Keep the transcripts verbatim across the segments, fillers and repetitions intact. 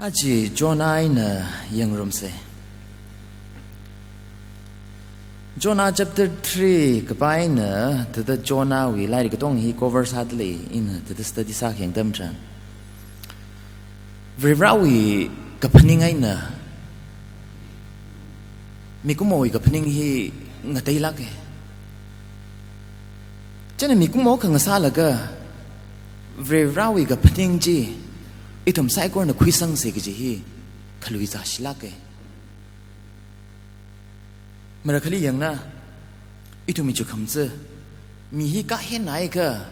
Aja Jonah eina yangrumsa. Jonah chapter three kapai eina, thāda Jonahwui lairik katong hi cover sāda lei, ina thāda study sākhayang atam tharan, Varivarāwui kaphaning eina mikumowui kaphaning hi ngateilāka. Chieina mikumo akha ngasālaga Varivarāwui kaphaning chi ithum saikorana khuisangsa kaji hi khalui zāshilāka. Marakhali yangna, ithumwui chukhamchi, mi hi kahenna akha,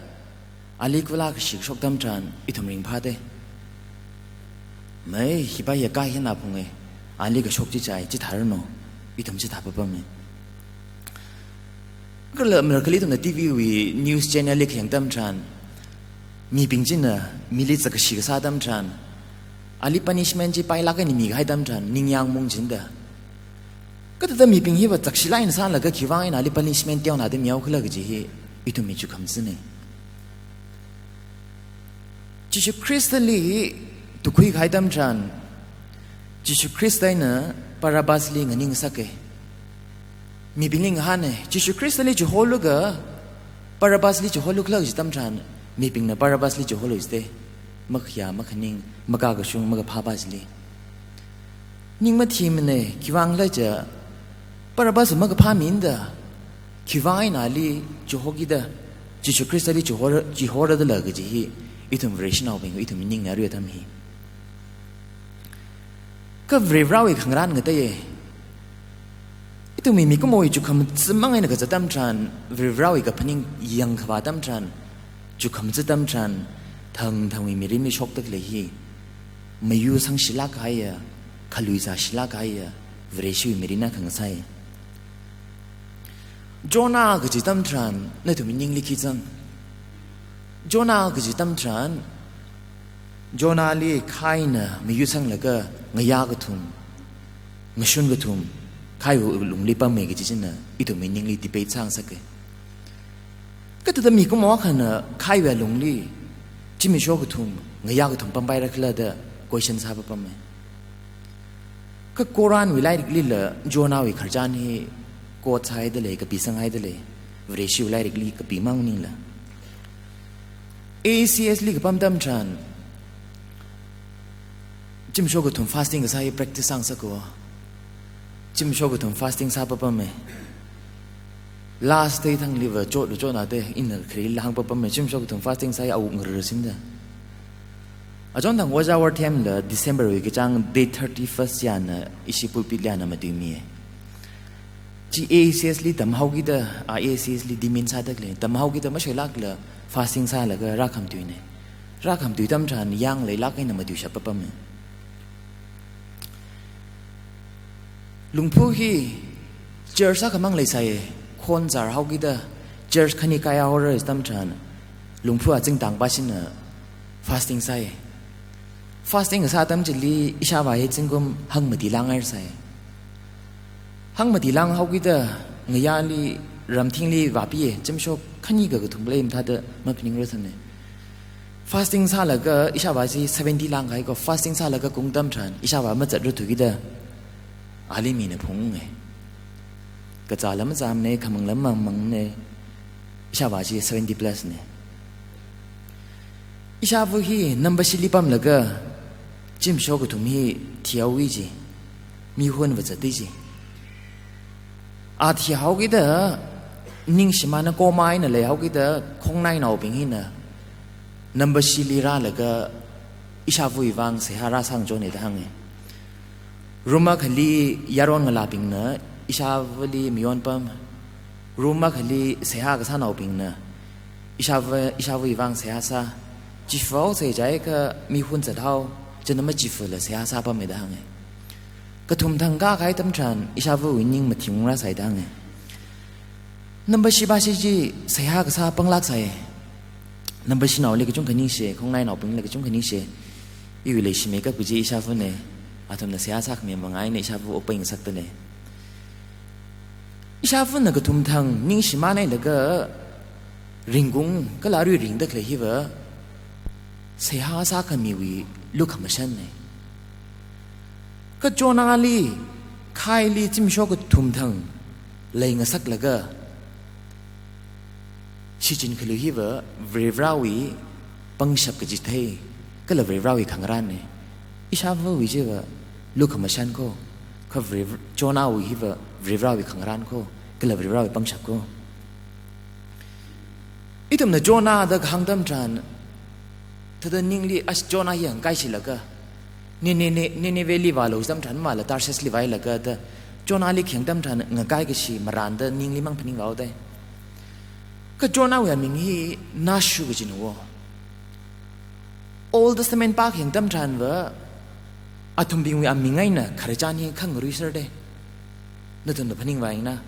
ali kula kashi kashok atam tharan ithum ringphāda. Mai, hipa ya kahenna phunga, ali kashok chi chai, chithāranu, ithum chithā papama. Kala marakhali ithumna T V wui news channel li khayang atam tharan, mibing china mili zakkashi kasā atam tharan, ali punishment chi pailāk eina mikahai atam tharan, ningyāng mung chinda. Kathāda mibing hiva zakshilāk eina sālaga khiwuivang eina ali punishment teonada mihao khala kaji hi ithumwui chukhamchina. Jishu Khristali tukhui kahai atam tharan, Jishu Khrista eina Barabbasli nganingsaka. Mibingli ngahāna, Jishu Khristali chiholuga Barabbasli chiholu khala kaji atam tharan, mibingna Barabbasli chiholu jida. Makhayā, makhaning, makakashung, makaphāpa chili. Ning mathimana, khiwuivang khala jiakha, Barabbas makaphā mina da, khiwuivang eina ali chihokida, Jishu Khristali chihora, chihora dala kaji hi, ithum Vareshinaobing, ithum ningna arui atam hi. Kha Varivarāwui khangarān ngateiya. Ithumwui mikumowui chukhamchi mang eina kazat atam tharan, Varivarāwui kaphaning yangkhavā atam tharan, chukhamchi atam tharan, thangthangwui mirinli shokda khalei hi, mayuisangshilāk kahaiya, khalui zāshilāk kahaiya, Vareshiwui mirin akha ngasāya. Jonah kaji atam tharan, nathumwui ningli khi zang? Jonah kaji atam tharan, Jonahli khaina mayuisanglaga ngayā kathum, ngashun kathum, khaiwui lungli pamma kaji china, ithumwui ningli debate sāngasaka. Kathāda mikumo akhana khaiwui lungli zimiksho kathum, ngayā kathum pampaira khala da question sāpapama. Kha Quranwui lairiklila Jonahwui khararchan hi quote sāhaida lei, kapisanghaida lei, Vareshiwui lairikli kapi mang maningla. A C S li kapam atam tharan, zimiksho kathum fasting kasā hi practice sāngasaka. Zimiksho kathum fasting sāpapama. Last day thangli va chotlu chotnada, ina kharila hāngpapama, zimiksho kathum fasting sāya awuk ngarā sinda. Achon thang Ojā Worthem la December wui kachāng date thirty-first yana, ishi pulpit li ana matuimiya. Chi A C S li tamhaokida, a A C S li demin sāda khalei, tamhaokida mashoilākla fasting sālaga rākhamatuina. Rākhamatui atam tharan yāng leilāk eina matuishap papama. Lungphu hi church akhamang leisai, khon zārhaokida church khani kaiya horror atam tharan, lungphu azingtangpa china fasting sāya. Fasting kasā atam chili ishāvā hi zingkum hangmati lāngarsai. Hangmati lānghaokida ngayāli ramthingli vāpiya, zimiksho khani kakathum lei mathāda maphaningra thāna. Fasting sālaga ishāvā chi seventy lāngkahai ko, fasting sālaga kung atam tharan, ishāvā mazatrarthukida, ali mina phunga. Kazāla mazāmana, khamangla mamangna, ishāvā chi seventy plus na. Ishāva hi Nambashili pamlaga, zimiksho kathum hi thihaowa ji, mihun vāzata ji. A thihaokida, ningshimānna coma eina leihaokida, khongnainaobing hina Nambashili rālaga, ishāvawui vang seihā rāsangchona da hānga. Room akhali yaron ngalābingna ishāvali mayon pam. Room akhali seihā kasānaobingna ishāva, ishāvawui vang seihā sā. Chifa haosa jiakha mihun zathao, china machifala seihā sāpamma da hānga. Kathum thang kākahai atam tharan ishāvawui ning mathing rāsai da hānga. Nambashi bashi chi seihā kasā panglāksai. Nambashinaoli kachungkha ningshi, khongnainaobingla kachungkha ningshi. Iwui leishimeikap kaji ishāvana, athumna seihā sākhami manga eina ishāva okpai ngasakta lei. Ishāvana kathum thang ningshimānhailaga ringkung kala arui ringda khalei hiva seihā sākhamiwui lukhamashanna. Ka Jonahli khaili zimiksho kathum thang leingasaklaga shichin khalui hiva Varivarawui pangshap kaji thei, kala Varivarawui khangarānna. Ishāvawui chiva lukhamashan ko, kha Variv-, Jonahwui hiva Varivarawui khangarān ko, kala Varivarawui pangshap ko. Ithumna Jonah da kahāng atam tharan, thāda ningli ash Jonah hi ngakaishilaga, Ni-, Ni-, Ni-, Ninevehli vālu atam tharan mala Tarshish li vālaga da, Jonahli khayang atam tharan ngakai kashi marān da ningli mang phaningvao dai. Ka Jonahwui aming hi Nahshon kajina wo. Old Testament pākhayang atam tharanva, athumbingwui aming eina khararchan hi khangarui serde. Nathumna phaningvai na.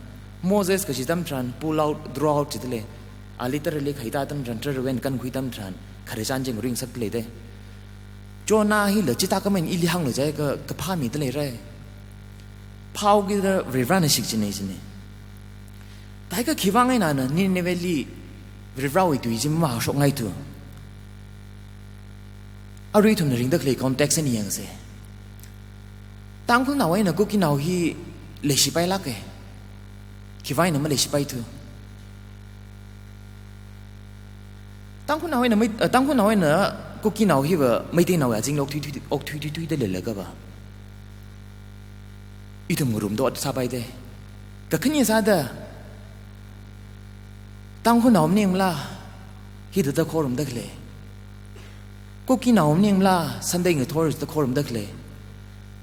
Moses kaji atam tharan pull out, draw out jidalei. Ali tarali khaita atam tharan, tarawen kankhui atam tharan, khararchan chi ngaruingasakdalei de. Jonah hila chithākhamei ili hānglu jiakha, kaphā midalei rai. Phāhaokida Varivarana shichinna jina. Thākha khiwuivang eina na Ninevehli Varivarawui tui chi mavāshokngai thu. Arui ithumna ringda khalei context eina yangsa. Tangkhulnao eina Kukinao hi leishipailāka. Khiwuivang eina maleishipai thu. Tangkhulnao eina Mei-, eh, Tangkhulnao eina Kukinao hiva Meiteinao ya zinglo okthui thui, okthui thui thui da leilakha va, ithum ngarumda ot sāpai de. Kakhane sāda, Tangkhulnao maningmala, hithāda khorumda khalei. Kukinao maningmala, Sunday ngathor da khorumda khalei.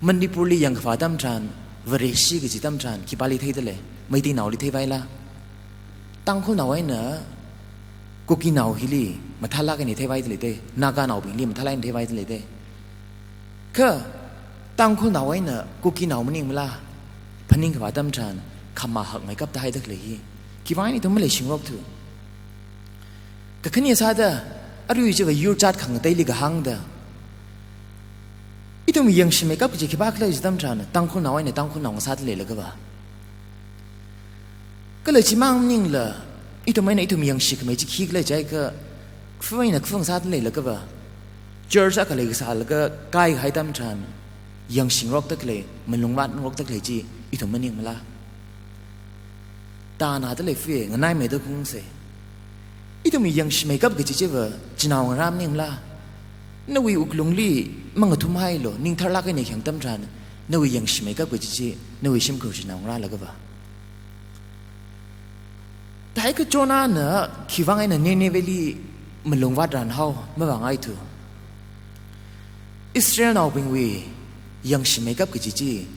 Manipurli yangkhavā atam tharan, Vareshi kaji atam tharan, khipāli theidalei, Meiteinaoli theivaila. Tangkhulnao eina Kukinao hili mathālāk eina theivaidalei de, Naganaobingli mathālāk eina theivaidalei de. Kha Tangkhulnao eina Kukinao maningmala, phaningkhavā atam tharan, khamahak meikapta haida khalei hi. Khiwuivang eina ithum maleishingrok thu. Kakhane sāda, arui chiva yurchat khangateili kahāngda, ithum yangshi meikap kaji khipākhala jitam tharan, Tangkhulnao eina Tangkhulnao ngasāda leilakha va. Kala chimang maningla, ithum eina ithum yangshikhamei chi khikhala jiakha, khafu eina khafu ngasāda leilakha va. Church akha leisālaga kaikahai atam tharan, yangshingrokda khalei, malungvātngarokda khalei chi, ithum maningmala. Tānada lei fie, nganaimeida kungse. Ithumwui yangshi meikap kaji chiva, chinaongarā maningmala. Nawui wuklungli mangathumhailu, ningtharlāk eina khayang atam tharan, nawui yangshi meikap kaji chi, nawui shimkhur chinaongarālakha va. Thākha Jonahna khiwuivang eina Ninevehli malungvāt ranhao, mavāngai thu. Israelnaobingwui yangshi meikap kaji chi,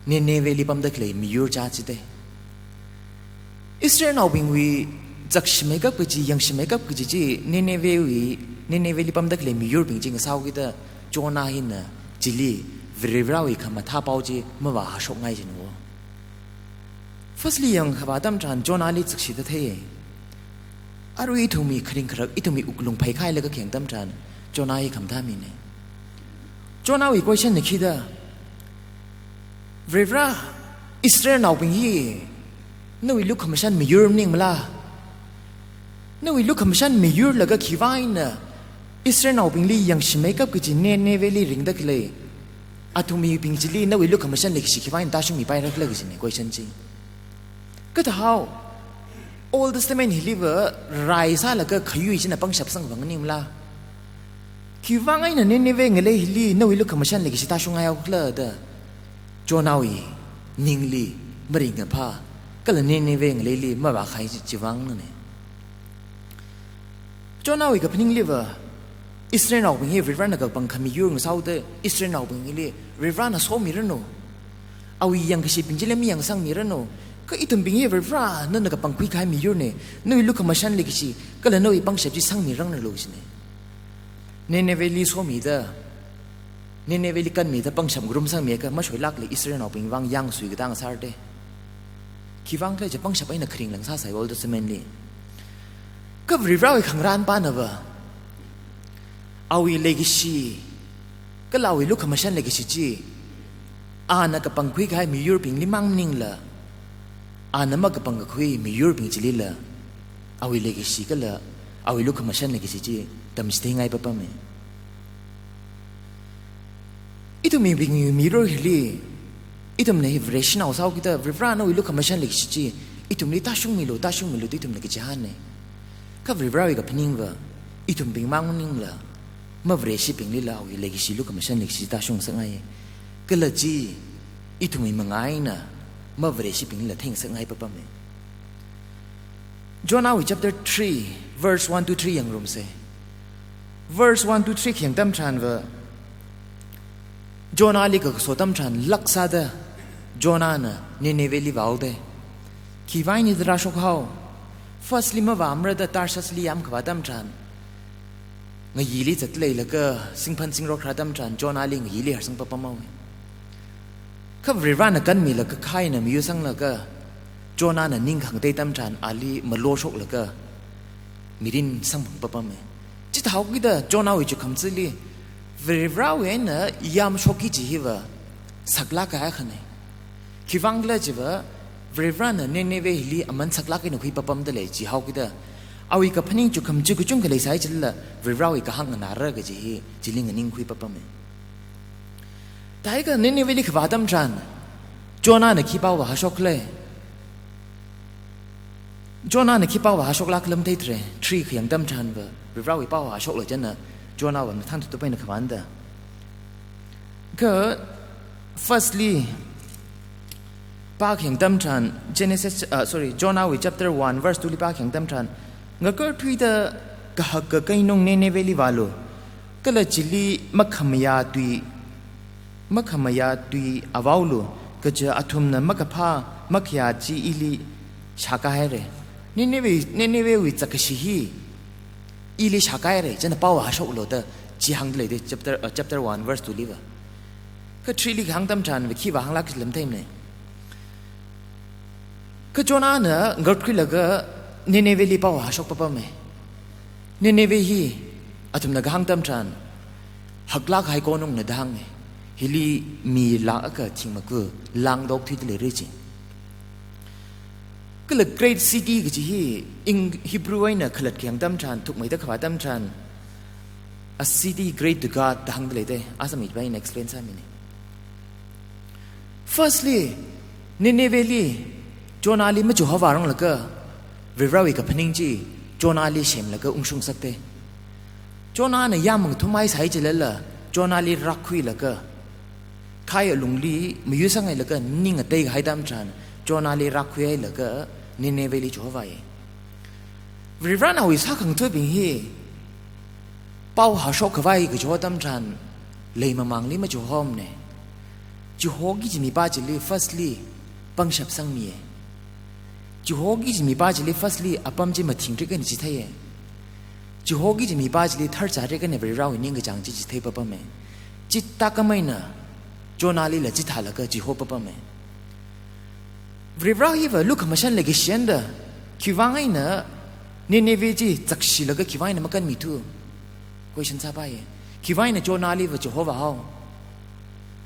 Ninevehli pamda khalei miyur chā chide. Israelnaobingwui zakshi meikap kaji, yangshi meikap kaji chi, Ninevehwui, Ninevehli pamda khalei miyurbing chi ngasāhaokida Jonah hina chili Varivarawui khamathā pao chi mavāhāshokngai jina wo. Firstly yangkhavā atam tharan Jonahli zakshida theiye. Arui ithumwui kharing kharak, ithumwui wuklung phaikahailaga khayang atam tharan, Jonah hi khamathā mina. Jonahwui question na khida, Varivara, Israelnaobing hi nawui lukhamashan miyur maningmala? Nawui lukhamashan miyurlaga khiwuivang eina Israelnaobingli yangshi meikap kaji Ninevehli ringda khalei athumwui bing chili nawui lukhamashan leikashi khiwuivang eina tāshungmipairakhala kajina question chi. Kathāhao, Old Testament hiliva rai sālaga khayui china pangshap sangvang maningmala? Khiwuivang eina Nineveh ngalei hili nawui lukhamashan leikashi tāshungngaihaokhala da Jonahwui ningli maringkaphā, kala Nineveh ngaleili mavākahai chi, chiwuivangna ne. Jonahwui kaphaningliva, Israelnaobing hi Varivarana kapangkhamiyur ngasāhaoda, Israelnaobingli Varivarana somiranu. Awui yangkashibing chili mayangsangmiranu. Kha ithumbing hi Varivara, nana kapangkhuikahai miyurna, nawui lukhamashan leikashi, kala nawui pangshap chi sangmirangnalo jina. Ninevehli somida, Ninevehli kanmida pangshap ngarumsangmiakha mashoilākla Israelnaobing vang yangsui katang sārde. Khiwuivang khala jiakha pangshap eina kharing lang sāsai Old Testament li. Kha Varivarawui khangarānpanava, awui leikashi, kala awui lukhamashan leikashi chi, ana kapangkhuikahai miyurbingli mang maningla, ana makapangkakhui miyurbing chilila, awui leikashi kala awui lukhamashan leikashi chi tamchitheingai papame. Ithumwui bingwui miror hili, ithumna hi Vareshinao sāhaokida, Varivarana awui lukhamashan leikashi chi ithumli tāshungmilu, tāshungmilu da ithumna kachihānna. Kha Varivarawui kaphaningva, ithumbing mang maningla, mavareshibinglila awui leikashi, lukhamashan leikashi tāshung ngasakngai. Kala chi ithumwui manga eina mavareshibinglila theingasakngai papamma. Jonahwui chapter three, verse one to three yangrumsa. Verse one to three khayang atam tharanva, Jonahli kakaso atam tharan lāk sāda Jonahna Ninevehli vāhaoda. Khiwui vang eina da rāshok haowa? Firstly, mavāmara da Tarshish li yāmkhavā atam tharan, ngayili zatleilaga singphan singrot kharā atam tharan, Jonahli ngayili harsang papam haowa. Kha Varivarana kanmilaga kha eina mayuisanglaga, Jonahna ning khangatei atam tharan ali maloshoklaga mirin samphang papamma. Chithāhaokida Jonahwui chukhamzali Varivarawui eina yāmshokki kaji hiva saklāk kahai akhana. Khiwuivang khala chiva, Varivarana Nineveh hili aman saklāk eina khuipapamda lei jihaokida, awui kaphaning chukham chi kachungkha leisai chilala, Varivarawui kahāng nganāra kaji hi chili nganingkhui papamma. Thāhaikha Ninevehli khavā atam tharan Jonahna khi pao vāhashok khala? Jonahna khi pao vāhashoklāk khala matheithura. Three khayang atam tharanva, Varivarawui pao vāhashokla chieina Jonahva mathān tutup eina khavānda. Kha firstly, pākhayang atam tharan, Genesis, uh, sorry, Jonahwui chapter one, verse two li pākhayang atam tharan, ngakarthuida kahak kakeinung Ninevehli vālu, kala chili makhamayā tui, makhamayā tui avaolu, kaja athumna makaphā makhayā chi ili shākāhaira. Nineveh, Ninevehwui zakkashi hi ili shākāhaira, chieina pao vāhashoklu da chi hāngda leida, chapter, uh, chapter one, verse two liva. Kha three li kahāng atam tharanva khi vāhānglāk khala matheimana. Kha Jonahna ngakarthuilaga Ninevehli pao vāhashok papamma. Nineveh hi athumna kahāng atam tharan haklāk kahai konungna da hānga. Hili mi lakh akha thingmaku lāngda okthuida leira chi. Kala great city kaji hi, Eng-, Hebrew eina khalat khayang atam tharan, thukmeida khavā atam tharan, a city great to God da hāngda leida, Assamese pa eina explain sāmina. Firstly, Ninevehli Jonahli machihovāranglaga, Varivarawui kaphaning chi Jonahli semlaga ungshung ngasakda. Jonahna yāmang thumai sāhai chilala, Jonahli rākkhuilaga, khai alungli mayuisang hailaga ning ngatei kahai atam tharan, Jonahli rākkhui hailaga Ninevehli chihovāya. Varivarana awui sākhangathabing hi pao vāhashok khavai kachiho atam tharan, leimamangli machihomana. Chihoki kaji mipā chili firstly pangshap sangmiya. Chihoki kaji mipā chili firstly apam chi mathingrik eina chitheiya. Chihoki kaji mipā chili tharchārik eina Varivarawui ningkachāng chi chithei papamma. Chithākhamei eina Jonahlila chithālaga chiho papamma. Varivara hiva lukhamashan leikashi eina da, khiwuivang eina Nineveh chi zakshilaga khiwuivang eina makanmithu? Question sāpaiya. Khiwuivang eina Jonahliva chihovā hao?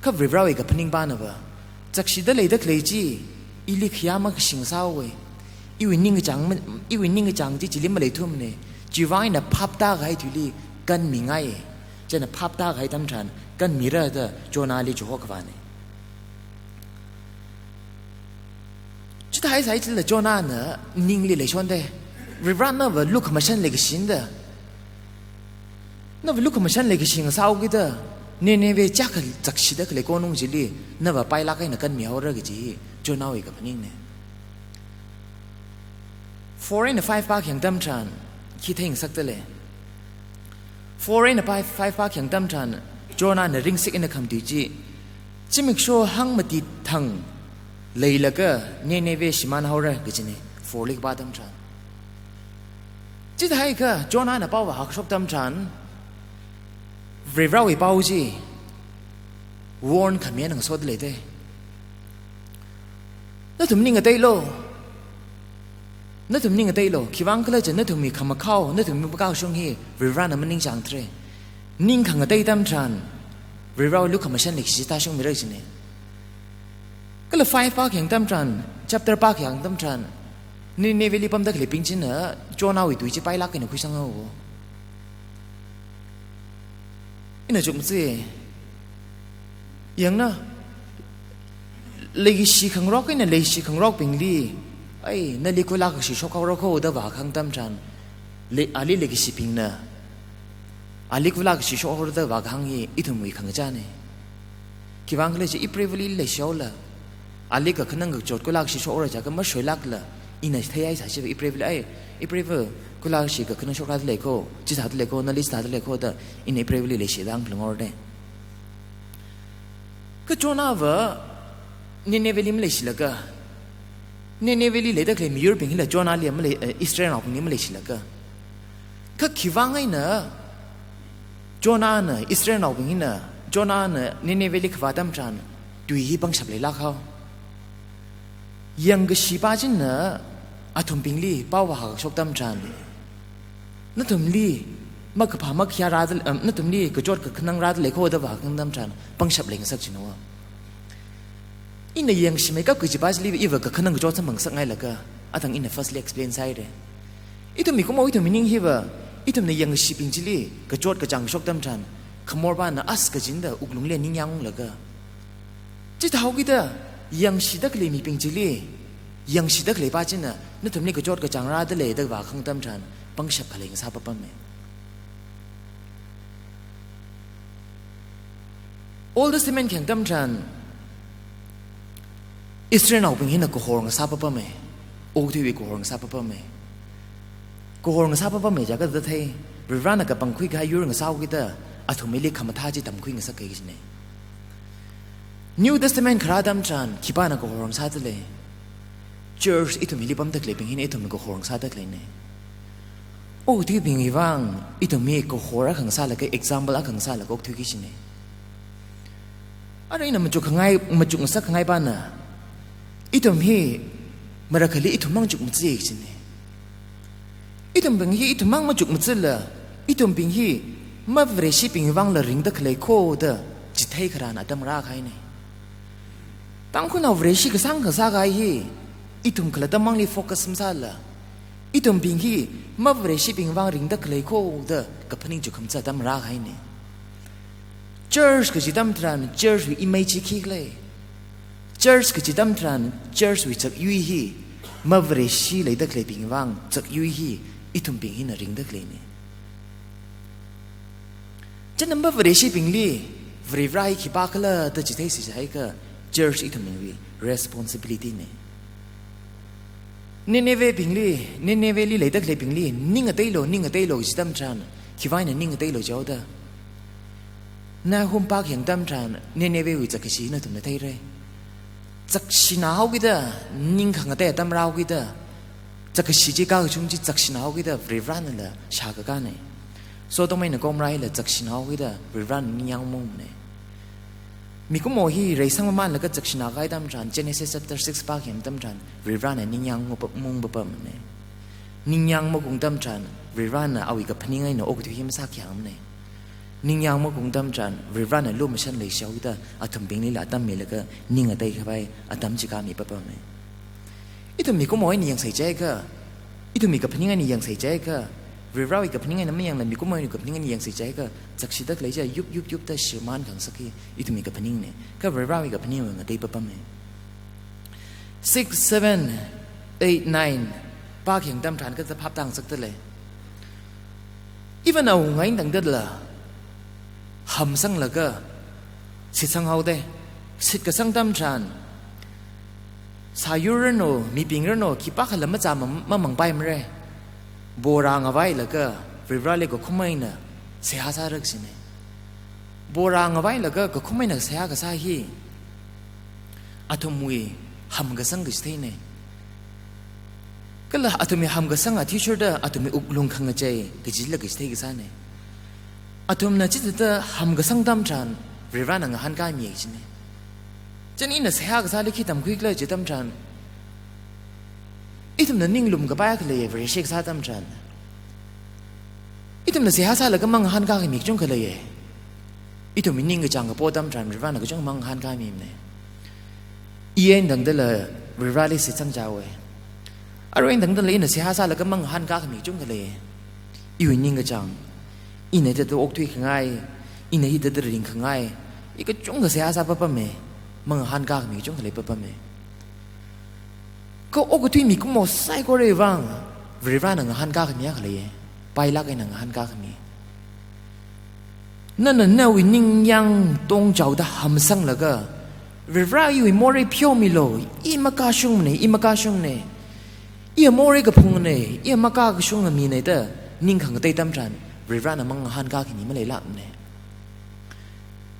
Kha Varivarawui kaphaning pānava, zakshida leida khalei chi ili khayā makashing sāhaowa. Iwui ningkachāng ma-, iwui ningkachāng chi chili maleithumana. Chiwuivang eina phap tākahai thuili kanmingai. Chieina phap tākahai atam tharan kanmira da Jonahli chiho khavāna. Chithāhai sāhai chilala Jonahna ningli leishonda, Varivara nava lukhamashan leikashi eina da, nava lukhamashan leikashi ngasāhaokida, Nineveh chiyākha zakshida khalei konung chili nava pailāk eina kanmihaora kaji hi Jonahwui kaphaningna. Four eina five pākhayang atam tharan khi theingasakta lei? Four eina five, five pākhayang atam tharan Jonahna ringsik eina khamatui chi, zimiksho hangmati thang leilaga Nineveh shimānhaora kajina, four li kapā atam tharan. Chithāhaiakha Jonahna pao vāhashok atam tharan, Varivarawui pao chi warn khami eina ngasoda leida. Nathum ning ngateilu. Nathum ning ngateilu. Khiwuivang khala chiakha nathumwui khamakhao, nathumwui makashung hi Varivarana maningchāngthara. Ning khangatei atam tharan, Varivarawui lukhamashan leikashi tāshungmira kajina. Kala five pākhayang atam tharan, chapter pākhayang atam tharan, Ninevehli pamda khaleibing china Jonahwui tui chi pailāk eina khuisanghaowa. Ina chukmajā, Yangna, leikashi khangarok eina leishi khangarokbingli, ai, nali kula kashi shokhaora kho da vākahāng atam tharan, le-, ali leikashibingna ali kula kashi shokhaora da vākahāng hi ithumwui khangachāna. Khiwuivang khala chi, ipreivali leishihaola, ali kakhanang kachot kula kashi shokhaora jiakha mashoilākla, ina theihai sāshiva ipreivali, ai, ipreiva kula kashi kakhanang shokrada lei kho, chi sāda lei kho, nali sāda lei kho da, ina ipreivali leishida hāngphalungra da. Kha Jonahva Ninevehli maleishilaga, Ninevehli leida khalei miyurbing hila Jonahli malei, eh, Israelnaobingli maleishilaga. Kha khiwuivang eina Jonahna, Israelnaobing hina, Jonahna Ninevehli kavā atam tharan tui hi pangshap leilāk hao. Yangkashi pā china athumbingli pao vāhāshok atam tharan, nathumli makaphā makhayā rāda, um, nathumli kachot kakhanang rāda lei kho da vākahāng atam tharan pangshap leingasak china va. Ina yangkashimei kap kaji pā chili iva kakhanang kachot samphangngasakngailaga, athang ina firstly explain sāhaira. Ithum mikumo ithumwui ning hiva, ithumna yangkashibing chili kachot kachāng kashok atam tharan, khamor pāna as kajinda wuklungli ningyāngunglaga, chithāhaokida yangshida khalei mibing chili, yangshida khalei pā china nathumli kachot kachāng rāda lei da vākahāng atam tharan pangshap khalei ngasā papama. Old Testament khayang atam tharan Israelnaobing hina kahor ngasā papama. Okathuiwui kahor ngasā papama. Kahor ngasā papama jiakha da thei, Varivarana kapangkhui kahai yur ngasāhaokida athumli khamathā chi tamkhuingasak kahai kajina. New Testament kharā atam tharan khipāna kahor ngasāda lei? Church ithum hili pamda khaleibing hina ithumna kahor ngasāda khaleina. Okathuibingwui vang ithum hi kahor akha ngasālaga, example akha ngasālaga okthuiki kajina. Arui ina machuk khangai, machukngasak khangai pāna, ithum hi marakhali ithummang chukmajā kajina. Ithumbing hi ithummang machukmajāla, ithumbing hi mavareshibingwui vangla ringda khalei kho da chithei kharān atam rākahaina. Tangkhulnao vareshi kasāng kasā kahai hi ithum khalatta mangli focus masāla, ithumbing hi mavareshibingwui vang ringda khalei kho da kaphaning chukhamachā atam rākahaina. Church kaji atam tharan church wui image hi khikhala? Church kaji atam tharan church wui zakyui hi, mavareshi leida khaleibingwui vang zakyui hi ithumbing hina ringda khaleina. China mavareshibingli Varivara hi khipākhala da chitheisi jiakha church ithumbingwui responsibility na. Ninevehbingli, Ninevehli leida khaleibingli ning ngateilo, ning ngateilo kaji atam tharan, khiwuivang eina ning ngateilo jihaoda? Nahum pā khayang atam tharan Ninevehwui zakkashi nathumna theira. Zakshina haokida, ning khangatei atam rāhaokida, zakkashi chi kakachung chi zakshina haokida Varivaranala shākakāna. Sodom eina Gomorrah hila zakshina haokida Varivarana ningyāng maungmana. Mikumo hi reisang mamānlaga zakshina kahai atam tharan, Genesis chapter six pā khayang atam tharan, Varivarana ningyāng maungpa-, maung papamana. Ningyāng maung atam tharan, Varivarana awui kaphaning eina okathui hi masākhayangmana. Ningyāng maung atam tharan, Varivarana lumashan leishihaokida athumbinglila atam milaga ning ngatei khavai atam chi kami papamana. Ithum mikumo eina yangsei jiakha, ithumwui kaphaning eina yangsei jiakha, Varivarawui kaphaning eina mayangla mikumo eina kaphaning eina yangsei jiakha, zakshida khalei chi yup yup yupda shimān khangasak hi ithumwui kaphaningna. Kha Varivarawui kaphaning ngatei papamna. Six, seven, eight, nine pā khayang atam tharan kathā phap tāngasakda lei. Even awunga eina tangdala hamsanglaga shitsang haoda, shitkasang atam tharan, sāyur ranu, mibing ranu, khipākhala machā ma-, mamangpaimara. Bora ngavailaga Varivarali kakhum eina seihā sāra kajina. Bora ngavailaga kakhum eina seihā kasā hi athumwui hamkasang kaji theina. Kala athumwui hamkasang athishurda athumwui wuklung khangachei kajila kaji thei kasāna. Athumna chithāda hamkasang atam tharan Varivarana ngahānkāmi kajina. Chieina ina seihā kasāli khi tamkhuikhala kaji atam tharan, ithumna ninglum kapai akha leiya, Vareshi kasā atam tharan. Ithumna seihā sālaga mangahānkākhami kachungkha leiya. Ithumwui ningkachāng kapo atam tharan Varivarana kachungkha mangahānkāmimana. I eina tangdala Varivarali shitsang jihaowa. Arui eina tangdala ina seihā sālaga mangahānkākhami kachungkha leiya. Iwui ningkachāng, ina hithāda okthuikhangai, ina hithāda ringkhangai, I kachungkha seihā sāpapame, mangahānkā khami kachungkha leipapame. Kha okathui mikumo saikorawui vang, Varivarana ngahānkā khami akha leiye, pailāk eina ngahānkā khami. Nana nawui ningyāng tongchaoda hamsanglaga, Varivara iwui morei pheomilu, i makashungmane, i makashungmane, i morei kaphungne, i makakashunga mine da ning khangatei atam tharan, Varivarana mangahānkā khami maleilākmane.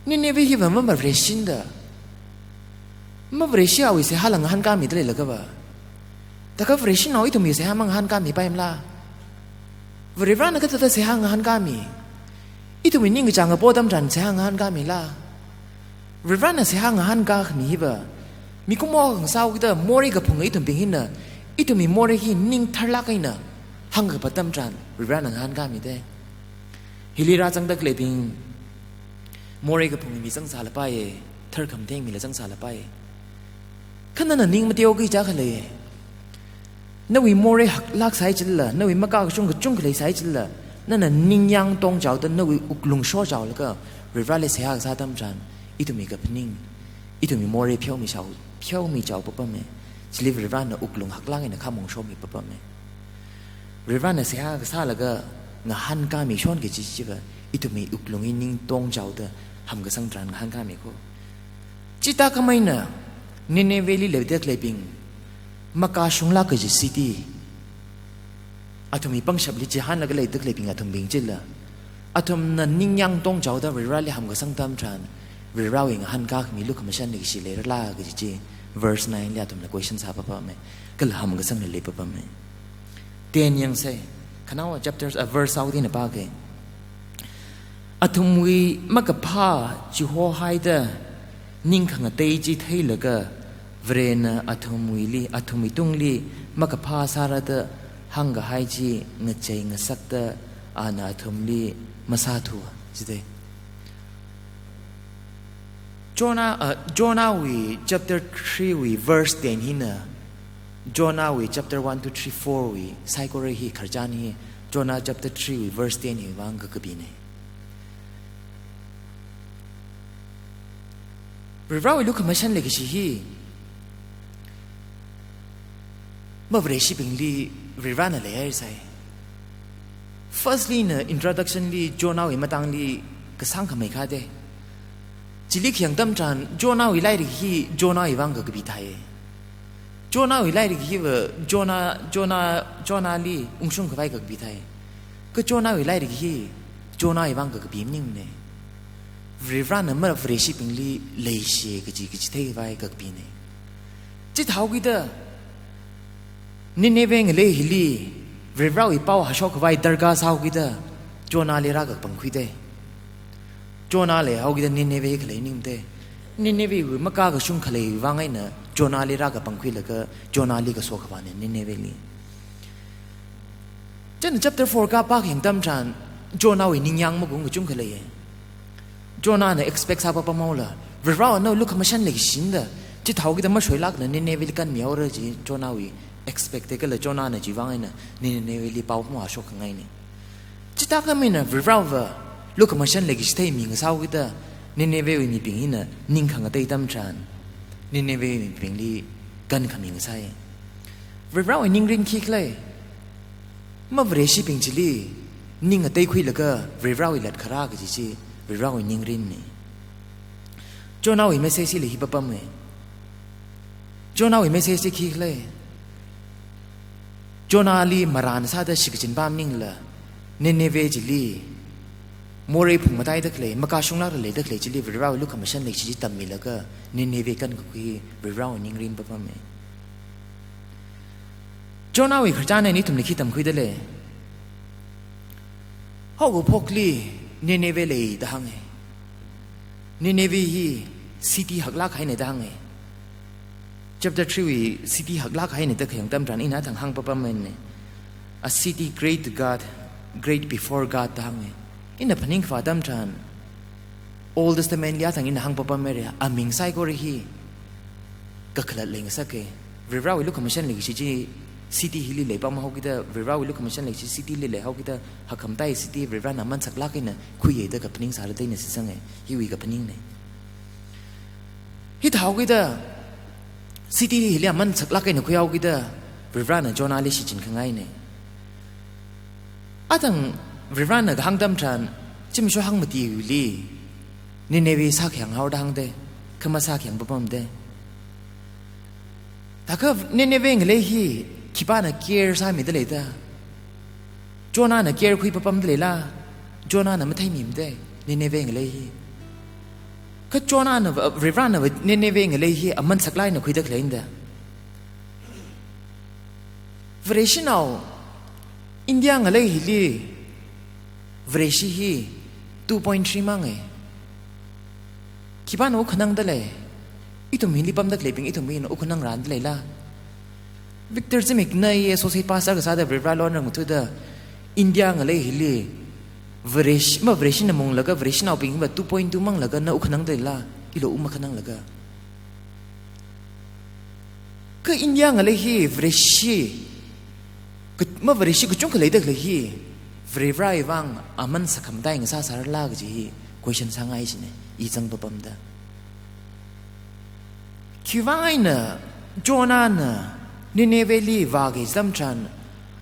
Nineveh hiva mavareshi da, mavareshi awui seihāla ngahānkāmida leilakha va, thākha vareshinao ithumwui seihā mangahānkāmipaimala? Varivarana kathāda seihā ngahānkāmi? Ithumwui ningkachāng apo atam tharan seihā ngahānkāmila? Varivarana seihā ngahānkā khami hiva, mikumo akha ngasāhaokida morei kaphunga ithumbing hina, ithumwui morei hi ning tharlāk eina hāngkapat atam tharan Varivarana ngahānkāmide. Hili rāzangda khaleibing, morei kaphunga mi zangsālapaiye, tharkhamatheng mila zangsālapaiye. Kha nana ning mateokhui jiakha leiye. Nawui morei haklāksai chilala, nawui makakashung kachungkha leisai chilala, nana ningyāng tongchaoda nawui wuklung shochaolaga Varivarali seihā kasā atam tharan, ithumwui kaphaning, ithumwui morei pheomichao, pheomichaopapame. Chili Varivarana wuklung haklāk eina khamong shomipapame. Varivarana seihā kasālaga ngahānkāmishon kaji chiva, ithumwui wuklung hi ning tongchaoda hamkasang tharan ngahānkāmi ko. Chithākhamei eina, Ninevehli leida khaleibing, makashunglāk kaji city, athumwui pangshapli chihānlaga leida khaleibing athumbing chila, athumna ningyāng tongchaoda Varivarali hamkasang atam tharan, Varivarawui ngahānkā khami lukhamashan leikashi leirala kaji chi, verse nine li athumna question sāpapame, kala hamkasangla leipapame. Ten yangsei, khanaowa chapters, uh, verse out eina pāke. Athumwui makaphā chihohaida ning khangatei chi theilaga, Varena athumwuili, athumwui tungli makaphā sārada hāngkahai chi ngachei ngasakta ana athumli masāthu, jide. Jonah, uh, Jonahwui chapter three wui verse ten hina, Jonahwui chapter one, two, three, four wui saikora hi khararchan hi, Jonah chapter three wui verse ten hiwui vang kakapine. Varivarawui lukhamashan leikashi hi, mavareshibingli Varivarana leihairisai. Firstly na introduction li Jonahwui matangli kasāngkhamei kade. Chili khayang atam tharan Jonahwui lairik hi Jonahwui vang kakapi thai. Jonahwui lairik hiva Jonah, Jonah, Jonahli ungshungkhavai kakapi thai. Kha Jonahwui lairik hi Jonahwui vang kakapi maningmane. Varivarana mavareshibingli leishi kaji kachithei khavai kakapine. Chithāhaokida, Nineveh ngalei hili, Varivarawui pao hāshokkhavai darkar sāhaokida, Jonahli rākapangkhuide. Jonah leihaokida Nineveh khalei maningmade. Ninevehwui makakashung khaleiwui vang eina Jonahli rākapangkhuilaga Jonahli kaso khavāne Ninevehli. Chieina chapter four kapā khayang atam tharan Jonahwui ningyāng magung kachungkha leiye. Jonahna expect sāpapamhaola, Varivarana lukhamashan leikashina da, chithāhaokida mashoilākla Ninevehli kanmihaora chi Jonahwui expect te kala Jonahna chiwui vang eina Ninevehli pao pamhāshok khangaine. Chithākhamei eina Varivarava lukhamashan leikashi theimi ngasāhaokida Ninevehwui mibing hina ning khangatei atam tharan, Ninevehwui mibingli kankhami ngasāi. Varivarawui ningrin khikhala? Mavareshibing chili ning ngateikhuilaga Varivarawui latkhara kaji chi Varivarawui ningrinne. Jonahwui message hili hi papamngai. Jonahwui message hi khikhala? Jonahli marān sāda shikachin pam maningla, Nineveh chili, morei phung mataida khalei, makashunglākla leida khalei chili Varivarawui lukhamashan leikashi chi tammilaga Nineveh kankakhui Varivarawui ningrin papamngai. Jonahwui khararchan eina ithumli khi tamkhuida lei? Haokaphokli Nineveh lei da hānge. Nineveh hi city haklāk haine da hānge. Chapter three wui city haklāk haine da khayang atam tharan ina thang hāngpapammanne. A city great to God, great before God da hānge. Ina phaningkhavā atam tharan, Old Testament li athang ina hāngpapammaire, aming saikora hi kakhalat leingasake. Varivarawui lukhamashan leikashi chi city hili leipamhaokida, Varivarawui lukhamashan leikashi city li leihaokida, hakkhamataia city Varivarana aman saklāk eina khuiye da kaphaning sāra da ina shitsange, hiwui kaphaningne. Hithāhaokida, city hili aman saklāk eina khuihaokida, Varivarana Jonahli shichin khangaina. Athang Varivarana kahāng atam tharan, zimiksho hangmatiwuili Nineveh sākhayang haoda hāngda, kha masākhayang papamda. Thākha Nineveh ngalei hi khipāna care sāmida leida? Jonahna care khui papamda leila? Jonahna matheimimada, Nineveh ngalei hi. Kha Jonahna va, Varivarana va Nineveh ngalei hi aman saklāk eina khuida khaleina da. Vareshinao, India ngalei hili Vareshi hi two point three manga. Khipāna wukhanangda lei? Ithum hili pamda khaleibing ithum hina wukhanangranda leila? Victor Zimikna i associate pastor kasāda Varivara loran ngathuda, India ngalei hili Varesh-, mavareshina munglaga Vareshinaobing hiva two point two manglaga na wukhanangda leila, ilo wumakhananglaga? Kha India ngalei hi Vareshi, ka-, mavareshi kachungkha leida khalei hi, Varivarawui vang aman sakhamataiya ngasāsārala kaji hi question sāngai jina, i zang papamda. Khiwuivang eina Jonahna Ninevehli vāki atam tharan,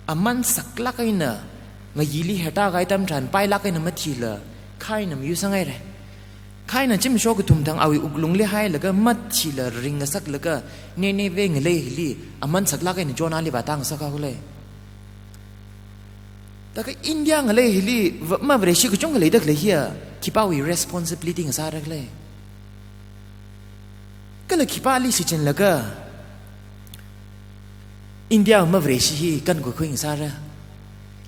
aman saklāk eina ngayili heta kahai atam tharan, pailāk eina mathila, kha eina mayusangaira. Kha eina zimiksho kathum thang awui wuklungli hailaga mathila ringngasaklaga, Nineveh ngalei hili aman saklāk eina Jonahli vātāngasak haokhala. Thākha India ngalei hili va-, mavareshi kachungkha leida khalei hiya khipāwui responsibility ngasāra khala? Kala khipāli shichinlaga India mavareshi hi kankhui khuingasāra?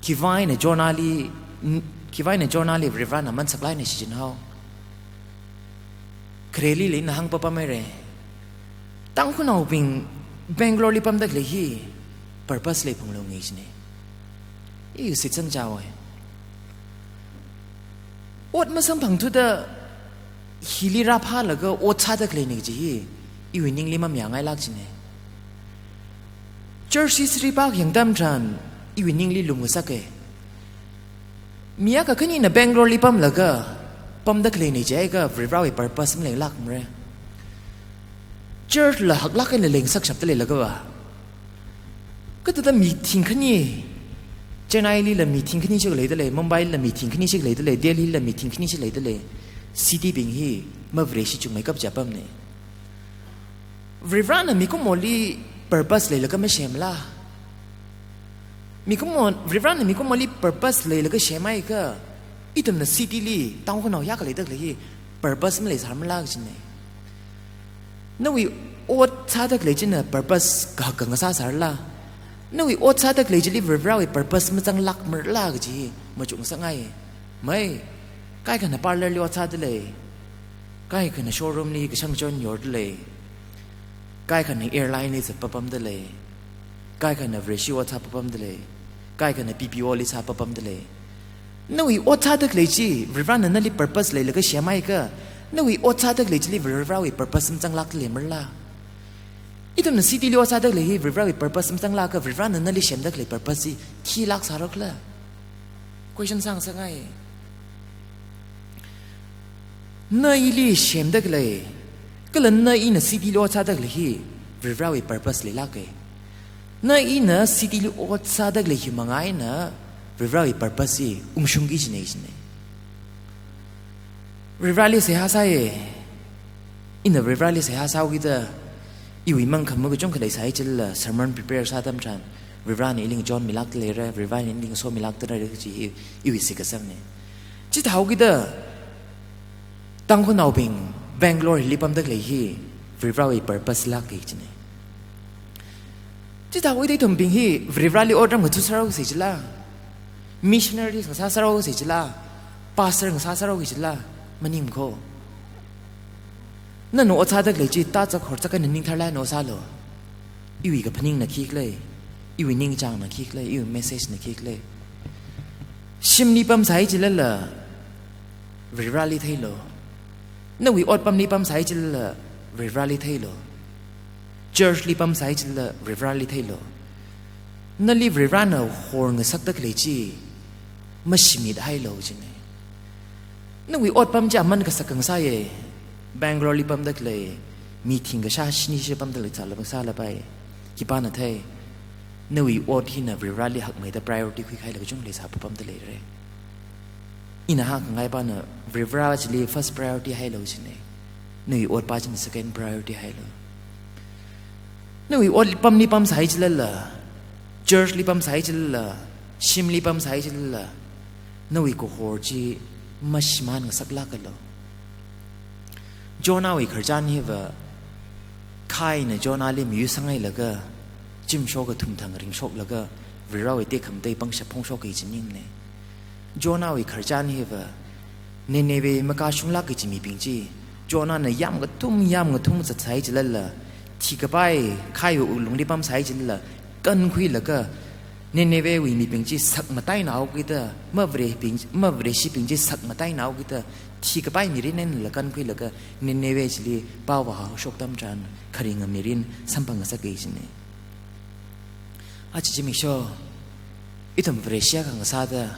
Khiwuivang eina Jonahli, n-, khiwuivang eina Jonahli Varivarana aman saklāk eina shichinhao? Khareli lei ina hāng papamhaira. Tangkhulnaobing Bangaloreli pamda khalei hi purpose lei phunglu ngai jina. I shitsang chaowa. Ot masamphangthuda hili rāphālaga ot sāda khaleina kaji hi iwui ningli mamayāngailāk jina. Church history pākhayang atam tharan iwui ningli lumngasaka. Mi akha khanina Bangaloreli pamlaga, pamda khaleina jiakha Varivarawui purpose maleilākmara. Church la haklāk eina leingasak shapda leilagava. Kathāda mi thingkhani, Chennai lila mi thingkhani chik leida lei, Mumbai lila mi thingkhani chik leida lei, Delhi lila mi thingkhani chik leida lei. City bing hi mavareshi chungmeikap chi apamna. Varivarana mikumoli purpose leilaga masemla? Mikumo, Varivarana mikumoli purpose leilaga semhaiakha, ithumna city li, tangkhulnao hiyākha leida khalei hi purpose maleisārmala kajina. Nawui ot sāda khalei china purpose kahaka ngasāsārala? Nawui ot sāda khalei chili Varivarawui purpose mazanglākmarala kaji hi machukngasakngai. Mai, kaikhana parlour li ot sāda lei, kaikhana showroom li kashang chon yorda lei, kaikhana airline li zat papamda lei, kaikhana Vareshi ot sā papamda lei, kaikhana P P O li sā papamda lei. Nawui ot sāda khalei chi, Varivarana nali purpose leilaga semhaiakha, nawui ot sāda khalei chili Varivarawui purpose mazanglākda leimarala? Ithumna city li ot sāda khalei hi Varivarawui purpose mazanglāka, Varivarana nali semda khalei purpose hi thilāksāra khala? Question sāngasakngai. Na ili semda khalei, kala na ina city li ot sāda khalei hi Varivarawui purpose leilāka. Na ina city li ot sāda khalei hi manga eina Varivarawui purpose hi ungshungki kajina jina. Varivarali seihā sāya. Ina Varivarali seihā sāhaokida, iwui mangkhama kachungkha leisai chilala, sermon prepare sā atam tharan, Varivarana ili ngachonmilākda leira, Varivarana ili ngasomilākda leira kaji hi iwui shitkasangna. Chithāhaokida, tangkhulnaobing Bangalore hili pamda khalei hi Varivarawui purpose lāka kajina. Chithāhaokida ithumbing hi Varivarali otram ngathāsārao sai chila, missionary ngasāsārao sai chila, pastor ngasāsārao sai chila, maning kho. Nana ot sāda khalei chi tazak horzak eina ningtharlāk eina ot sālu. Iwui kaphaningna khikhala, iwui ningchāngna khikhala, iwui message na khikhala. Shimli pamsai chilala, Varivarali theilu. Nawui otpamli pamsai chilala, Varivarali theilu. Church li pamsai chilala, Varivarali theilu. Nali Varivarana horngasakda khalei chi, mashimit hailu jina. Nawui otpam chi aman kasak ngasāya. Bangalore li pamda khalei, Mi thingkha shini shipamda leisālala sālapai. Khipāna thei, nawui ot hina Varivarāli hakmeida priority khuikahai kachungkha leisāpamda leira. Ina hāngkhangaipana Varivarā chili first priority hailu jina. Nawui otpa china second priority hailu. Nawui ot pamli pamsai chilala, church li pamsai chilala, shimli pamsai chilala, nawui kahor chi mashimānngasaklākalu. Jonahwui khararchan hiva, khaina Jonahli mayuisang hailaga, zimiksho kathum thang ringshoklaga, Varivarāwui tekhamatei pangshap phongshok kaji chi maningmana. Jonahwui khararchan hiva, Nineveh makashunglāk kaji mibing chi, Jonahna yamkathum yamkathum zatsai chilala, thikapai khaiwui wuklungli pamsai chilala, kankhuilaga, Ninevehwui mibing chi sakmatainaokida, mavareshibing, mavareshibing chi sakmatainaokida, thikapai mirin einala kankhuilaga, Nineveh chili pavāhaoshok atam tharan, kharinga mirin samphang ngasak kaji china. Aja zimiksho, ithum Vareshi akha ngasāda,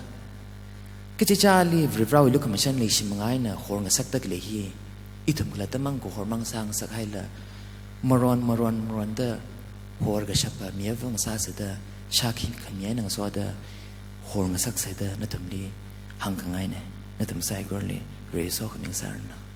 kachichāli Varivarāwui lukhamashan leishimanga eina horngasakda khalei hi, ithum khalatta mang kahormang sāngasak haila, maron, maron, maronda horkashapa mi ava ngasāsāda, shākhi khami eina ngasoda, horngasaksāda nathumli hāngkhangaina, nathum saikorali Vare sokhami ngasāranu.